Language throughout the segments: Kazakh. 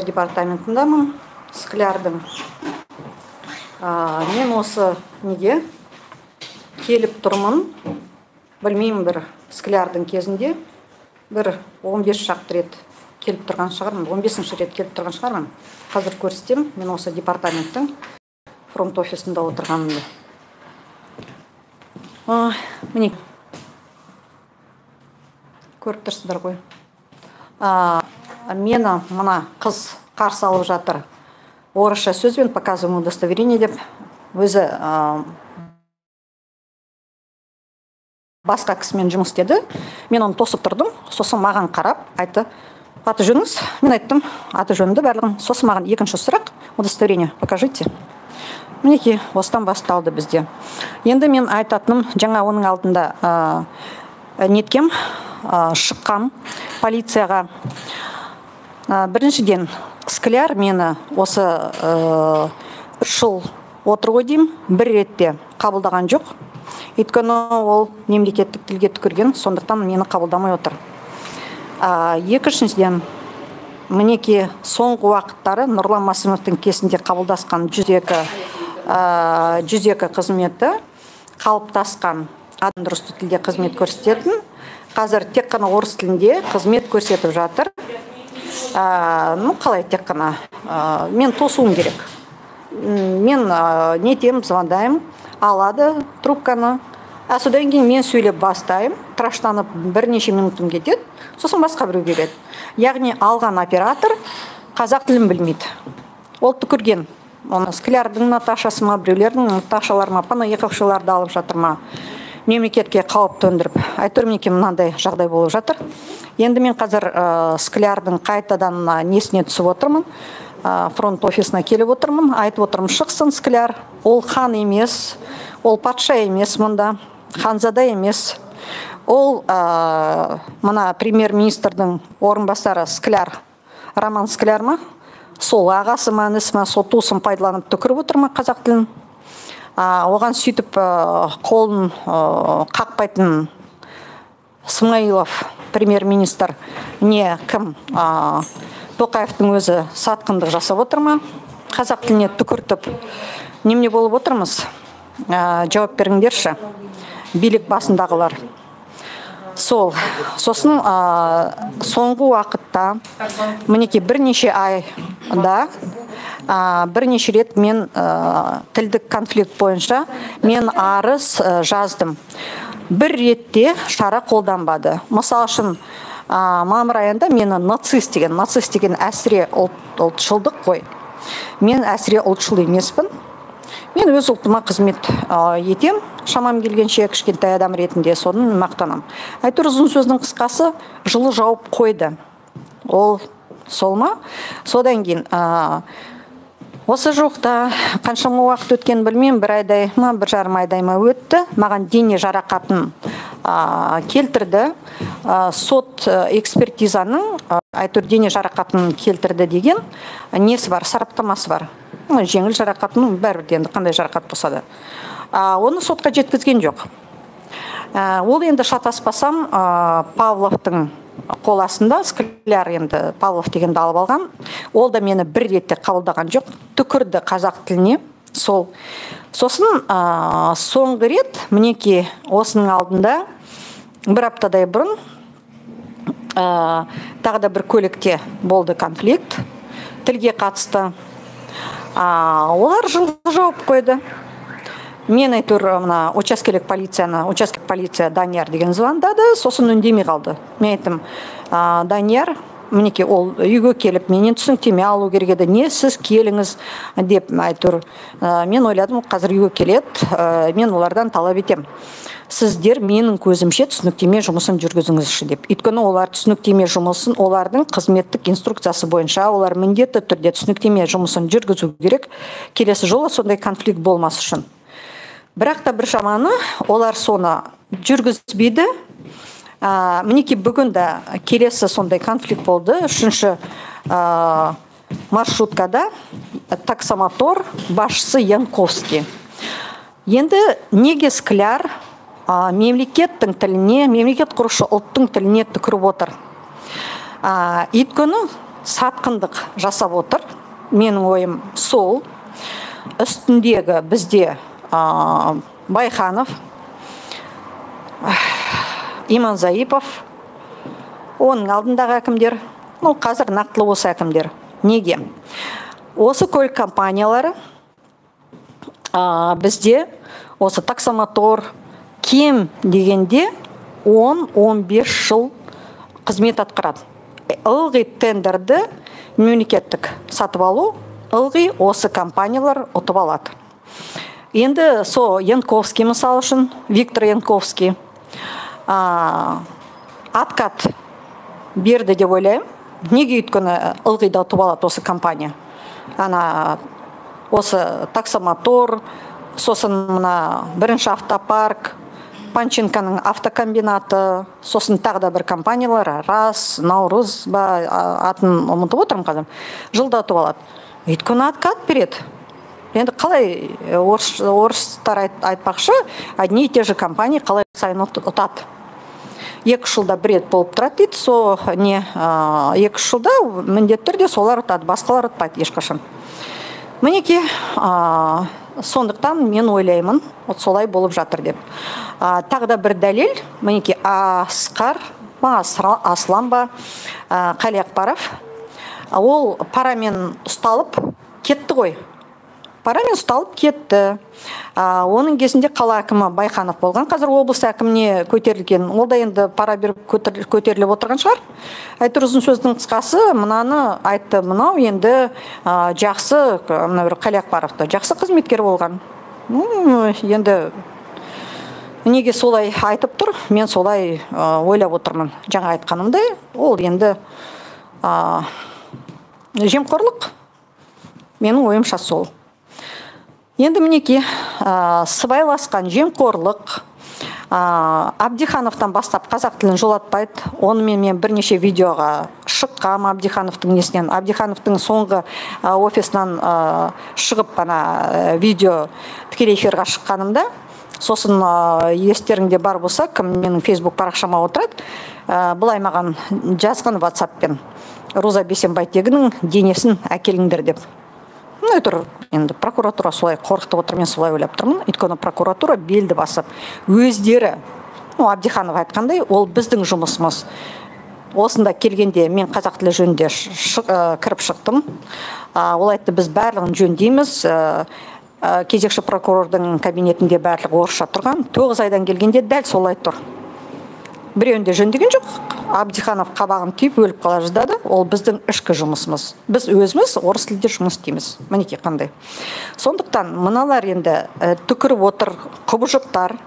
Департаментіндамын Склярдың. Мен осы неге келіп тұрмын, білмеймін, бір Склярдың кезінде бір 15 шақты рет келіп тұрған шығармын, 15-ші рет келіп тұрған шығармын. Қазір көрсетемін, мен осы департаменттің фронт офисында отырғанымды. Міне, көріп тұрсыздар ғой. Мені мына қыз қарсы алып жатыр. Орысша сөзбен «показываем удостоверение» деп. Өзі басқа кісімен жұмыс істеді. Мен оны тосып тұрдым. Сосын маған қарап айтты: «Аты жөніңіз?» Мен айттым аты жөнімді, барлығын. Сосын маған екінші сұрақ: «Удостоверение покажите». Мінекей, осыдан басталды бізде. Енді мен айтатыным, жаңа оның алдында неткем, шыққам полицияға. Біріншіден, Скляр мені осы 3 жыл отыр ғой деймін, бір ретте қабылдаған жоқ. Өйткені ол мемлекеттік тілге түкірген, сондықтан мені қабылдамай отыр. Екіншіден, мінекей, соңғы уақыттары Нұрлан Масимовтың кезінде қабылдасқан 102, 102 қызметі қалыптасқан дұрыс тілде қызмет көрсететін, қазір тек қана орыс тілінде қызмет көрсетіп жатыр. Ну, қалай тек қана, мен тосуым керек. Мен нетемін, звондаймын, алады трубканы, а содан кейін мен сөйлеп бастаймын, тыраштанып бірнеше минутым кетеді, сосын басқа біреу келеді. Яғни алған оператор қазақ тілін білмейді, ол түкірген. Оны Склярдың Наташасы ма, біреулердің Наташалары ма, понаехавшийларды алып жатыр ма, мемлекетке қауіп төндіріп. Әйтеуір, мінекей, мынандай жағдай болып жатыр. Енді мен қазір Склярдың қайтадан мына несіне түсіп отырмын, фронт офисына келіп отырмын. Айтып отырмын: шықсын Скляр, ол хан емес, ол патша емес, мұнда ханзада емес. Ол мына премьер министрдің орынбасары Скляр, Роман Скляр ма, сол ағасы ма, інісі ма, сол туысын пайдаланып түкіріп отыр ма қазақ тілін. Оған сөйтіп қолын қақпайтын Смаилов премьер министр не кім, Тоқаевтың өзі сатқындық жасап отыр ма, қазақ тіліне түкіртіп? Немене болып отырмыз? Жауап беріңдерші, билік басындағылар. Сол сосын соңғы уақытта, мінекей, бірнеше айда бірнеше рет мен тілдік конфликт бойынша мен арыз жаздым. Бір ретте шара қолданбады. Мысал үшін, мамыр айында мені нацист деген, нацист деген әсіре ұлтшылдық қой. Мен әсіре ұлтшыл емеспін, мен өз ұлтыма қызмет етем шамам келгенше, кішкентай адам ретінде соны мақтанамын. Әйтеуір, ұзын сөздің қысқасы, жылы жауып қойды. Ол сол ма? Содан кейін осы жуықта, қаншама уақыт өткенін білмеймін, бір айдай ма, 1,5 айдай ма өтті, маған дене жарақатын келтірді. Сот экспертизаның әйтеуір дене жарақатын келтірді деген несі бар, сараптамасы бар. Жеңіл жарақат, ну, бәрібір де енді қандай жарақат болса да, оны сотқа жеткізген жоқ. Ол енді, шатаспасам, Павловтың қол астында Скляр. Енді Павлов дегенді алып алған. Ол да мені бір ретте қабылдаған жоқ, түкірді қазақ тіліне. Сол сосын соңғы рет, мінекей, осының алдында бір аптадай бұрын тағы да бір көлікте болды конфликт тілге қатысты. Олар жылы жауап қойды. Мен әйтеуір мына учаскелік полицияны, учаскелік полиция Данияр деген звондады, сосын үндемей қалды. Мен айттым: «Данияр, мінекей, ол үйге келіп менен түсініктеме алу керек еді, не сіз келіңіз», – деп. Әйтеуір мен ойладым, қазір үйге келеді, мен олардан талап етемін: сіздер менің көзімше түсініктеме жұмысын жүргізіңізші деп. Өйткені олар түсініктеме жұмысын, олардың қызметтік инструкциясы бойынша олар міндетті түрде түсініктеме жұмысын жүргізу керек, келесі жолы сондай конфликт болмас үшін. Бірақ та бір жаманы, олар соны жүргізбейді. Мінекей, бүгін де келесі сондай конфликт болды. Үшінші маршруткада таксомотор басшысы Янковский. Енді неге Скляр мемлекеттің тіліне, мемлекет құрушы ұлттың тіліне түкіріп отыр? Өйткені сатқындық жасап отыр. Менің ойым сол. Үстіндегі бізде Байханов, Иманзаипов, оның алдындағы әкімдер, ну, қазір нақтылы осы әкімдер. Неге? Осы көлік компаниялары бізде осы таксомотор кем дегенде 10-15 жыл қызмет атқарады. Ылғи тендерді мемлекеттік сатып алу, ылғи осы компаниялар ұтып алады. Енді со Янковский, мысал үшін, Виктор Янковский откат берді деп ойлаймын. Неге? Өйткені ылғи да ұтып алады осы компания. Ана осы таксомотор, сосын мына бірінші автопарк, Панченконың автокомбинаты, сосын тағы да бір компаниялар, Рас, Наурыз ба, атын ұмытып отырмын қазір, жылда ұтып алады. Өйткені откат береді. Енді қалай орыстар айтпақшы, одни и те же компании қалай сайын ұтады. 2 жылда бір рет болып тұрады дейді, со не 2 жылда міндетті түрде солар ұтады, басқалар ұтпайды ешқашан. Мінекей, сондықтан мен ойлаймын, вот солай болып жатыр деп. Тағы да бір дәлел, мінекей, Асқар ба, Аслан ба, Қалиақпаров, ол парамен ұсталып кетті ғой. Парамен ұсталып кетті. Оның кезінде қала әкімі Байханов болған, қазір облыс әкіміне көтерілген. Ол да енді пара беріп көтеріліп отырған шығар. Әйтеуір ұзын сөздің қысқасы, мынаны айтты, мынау енді жақсы, мына бір Қалиақпаровты жақсы қызметкер болған. Енді неге солай айтып тұр, мен солай ойлап отырмын. Жаңа айтқанымдай, ол енді жемқорлық, менің ойымша сол. Енді мінекей, сыбайласқан жемқорлық, Абдихановтан бастап қазақ тілін жолатпайды. Онымен мен бірнеше видеоға шыққам Абдихановтың несінен. Абдихановтың соңғы офисынан шығып, ана видео тікелей эфирға шыққанымда, сосын естеріңде бар болса, кім менің Facebook парақшама отырады, былай маған жазған WhatsApp-пен: Роза Бейсенбайтегінің денесін әкеліңдер деп. Әйтеуір енді прокуратура солай қорқытып отыр, мен солай ойлап тұрмын. Өйткені прокуратура белді басып, өздері, Абдиханов айтқандай, ол біздің жұмысымыз. Осында келгенде мен қазақ тілі жөнінде кіріп шықтым. Ол айтты, біз барлығын жөндейміз. Кезекші прокурордың кабинетінде барлығы орысша тұрған. 9 айдан келгенде дәл солай тұр. Біреуін де жөндеген жоқ. Абдиханов қабағын түйіп өліп қала жаздады. Ол біздің ішкі жұмысымыз. Біз өзіміз орыс тілінде жұмыс істейміз. Мінекей қандай. Сондықтан мыналар енді түкіріп отыр құбыжықтар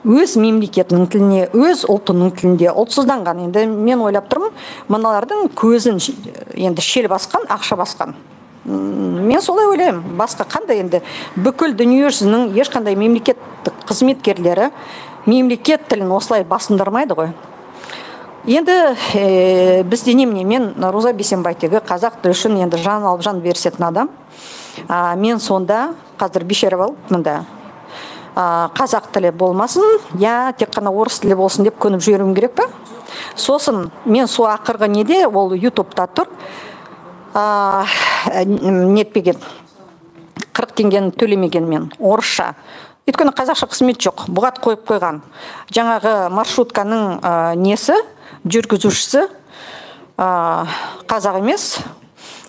өз мемлекетінің тіліне, өз ұлтының тілінде ұлтсызданған. Енді мен ойлап тұрмын, мыналардың көзін енді шел басқан, ақша басқан. Мен солай ойлаймын. Басқа қандай енді бүкіл дүниежүзінің ешқандай мемлекеттік қызметкерлері мемлекет тілін осылай басындырмайды ғой. Енді бізде немене, мен Роза Бейсенбайтегі қазақ тілі үшін енді жан алып жан берісетін адам. Мен сонда қазір бейшара болып мында қазақ тілі болмасын, я тек қана орыс тілі болсын деп көніп жіберуім керек пе? Сосын мен сол ақырғы неде, ол ютубта тұр, нетпеген, 40 теңгені төлемеген мен орысша. Өйткені қазақша қызмет жоқ, бұғат қойып қойған. Жаңағы маршрутканың несі, жүргізушісі қазақ емес,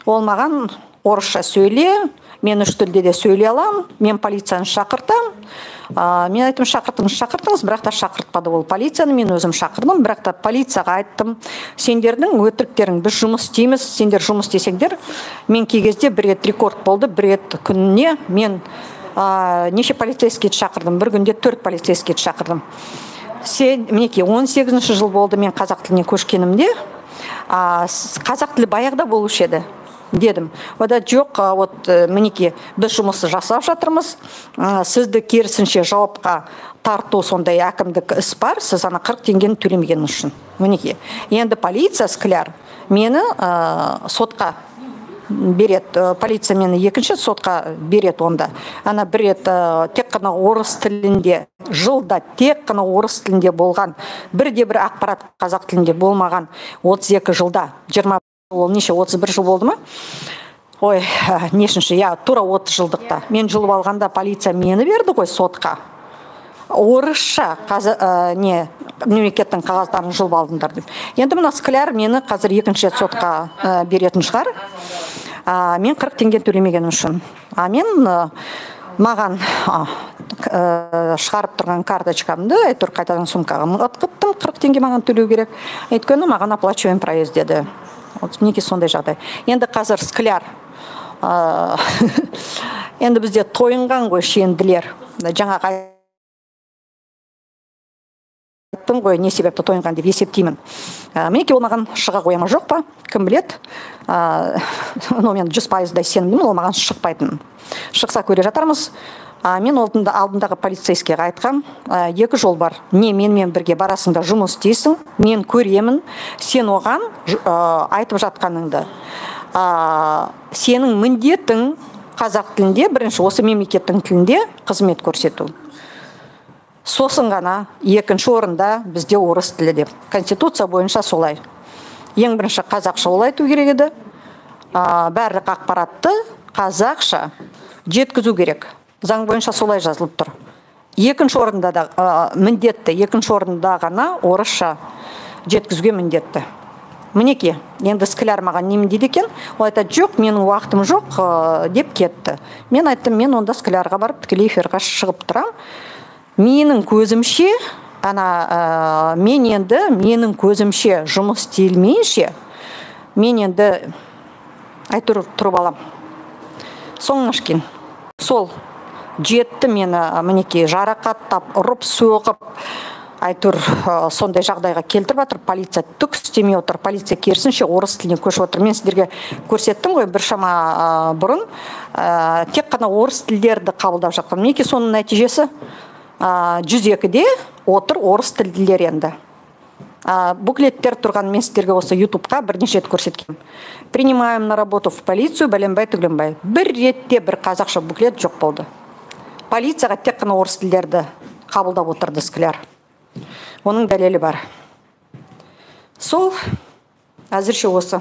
ол маған орысша сөйле, мен үш тілде де сөйлей аламын, мен полицияны шақыртам. Мен айттым, шақыртыңыз, шақыртыңыз, бірақ та шақыртпады ол полицияны, мен өзім шақырдым, бірақ та полицияға айттым, сендердің өтіріктерің, біз жұмыс істейміз, сендер жұмыс істесеңдер. Мен кей кезде бір рет рекорд болды, бір рет күніне мен неше полицейскийді шақырдым, бір күнде 4 полицейскийді шақырдым. Мінекей, 18-ші жыл болды мен қазақ тіліне көшкенімде, қазақ тілі баяғыда болушы еді дедім. Ода жоқ, вот мінекей, біз жұмысты жасап жатырмыз, сізді керісінше жауапқа тарту сондай әкімдік іс бар, сіз ана 40 теңгені төлемегеніңіз үшін. Мінекей, енді полиция Скляр мені сотқа береді, полиция мені екінші сотқа береді онда. Ана бір рет тек қана орыс тілінде, жылда тек қана орыс тілінде болған, бірде бір ақпарат қазақ тілінде болмаған 32 жылда, 20 Ол неше, 31 жыл болды ма? Ой, нешінші, иә, тура 30 жылдықта. Мен жұлып алғанда полиция мені берді ғой сотқа. Орысша не мемлекеттің қағаздарын жұлып алдыңдар деп. Енді мына Скляр мені қазір екінші рет сотқа беретін шығар. Мен 40 теңге төлемегенім үшін. А мен маған шығарып тұрған карточкамды әйтеуір қайтадан сумкаға ытқыттым, 40 теңге маған төлеу керек. Өйткені маған оплачиваем проезд деді. Вот мінекей сондай жағдай. Енді қазір Скляр енді бізде тойынған ғой шенділер. Жаңағы айттым ғой, не себепті тойынған деп есептеймін. Мінекей ол маған шыға қоя ма жоқ па, кім біледі. Но мен 100%-дай сенімдімін, ол маған шықпайтын. Шықса көре жатармыз. Мен алдындағы полицейскийге айтқам, екі жол бар. Не менімен бірге барасың да жұмыс істейсің, мен көремін, сен оған айтып жатқаныңды. Сенің міндетің қазақ тілінде, бірінші осы мемлекеттің тілінде қызмет көрсету. Сосын ғана екінші орында бізде орыс тілі деп. Конституция бойынша солай. Ең бірінші қазақша ол айту керек еді. Барлық ақпаратты қазақша жеткізу керек. Заң бойынша солай жазылып тұр. Екінші орында да міндетті, екінші орында ғана орысша жеткізуге міндетті. Мінекей, енді Скляр маған не дейді екен? Ол айтады, жоқ, менің уақытым жоқ деп кетті. Мен айттым, мен онда Склярға барып тікелей эфирға шығып тұрам. Менің көзімше, ана, мен енді менің көзімше жұмыс істелмейінше, мен енді әйтеуір тұрып алам. Соңнашкин. Сол жетті мені, мінекей, жарақаттап, ұрып, соғып, әйтеуір сондай жағдайға келтіріп жатыр. Полиция түк істемей отыр. Полиция керісінше орыс тіліне көшіп отыр. Мен сіздерге көрсеттім ғой біршама бұрын, тек қана орыс тілдерді қабылдап жатқан. Мінекей соның нәтижесі 102-де отыр орыс тілділер енді. Буклеттер тұрған мен сіздерге осы ютубқа бірнеше рет көрсеткенмін. Принимаем на работу в полицию бәленбай түгленбай. Бір ретте бір қазақша буклет жоқ болды. Полицияға тек қана орыс тілдерді қабылдап отырды Скляр. Оның дәлелі бар. Сол әзірше осы.